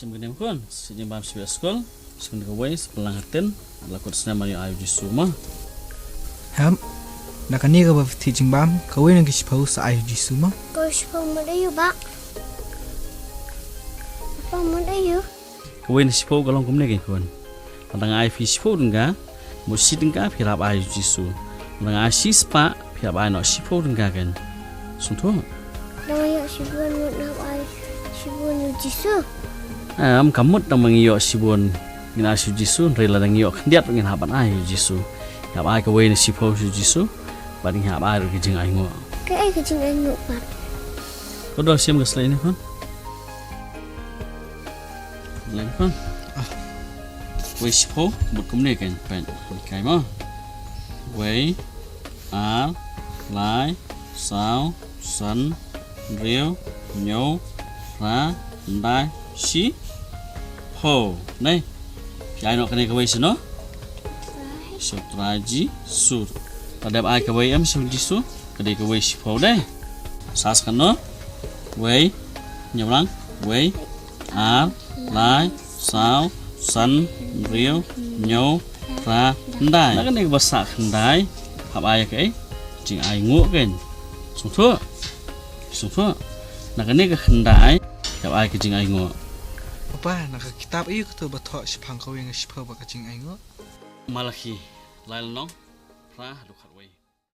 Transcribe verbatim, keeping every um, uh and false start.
Sim kane ma khun, shi jingbam shi skul, sim kane kawei, sa pynlang ha tin, la kut snem ban ïoh ai u Jisu ma. Hem, na kane kaba phi thied jingbam, kawei na ki shiphew sa ai u Jisu ma. Kawei shiphew mut aiu bah? Papa mut aiu? Kawei na shiphew ka long kumne keiñ khun. Lada nga ai phi shiphew tyngka, mut shi tyngka phi hap ai u Jisu. Lada nga ai shi spah phi hap ai noh shiphew tyngka keiñ. Sngewthuh? Lada nga ïoh shibun mut hap ai shibun u Jisu. Em, kam mut tang ba ngi ïoh shibun ngin ai sha u Jisu, hynrei lada ngi ïoh khyndiat ruh ngin hap ban ai u Jisu. Ngi hap ai kawei na shiphew sha u Jisu, bad ngi hap ai ruh ka jingainguh. Kaei ka jingainguh pat? Ko dor sim ka slide ne khun. Slide ne khun. Ah. Wei shiphew mut kumne keiñ, peit. Kai ma. Wei, ar, lai, saw, san, hynriew, hynñiew, phra, khyndai, shiphew. Nei. Phi ai noh kane kawei sha no? Sha u Trai Jisu. La dep ai kawei em sha u Jisu? Ka dei kawei shiphew de. Sa sa katno? Wei, hynñiew lang, wei, ar, lai, saw, san, hynriew, hynñiew, phra, khyndai. Na kane kaba sah khyndai, hap ai kaei? Jingainguh keiñ. Sngewthuh? Sngewthuh? Na kane ka khyndai, hap ai ka jingainguh. Papa, na ka kitab aiu kato ba thoh shaphang kawei na shiphew bad ka jingainguh? Malaki, lai lynnong, phra haduh khat.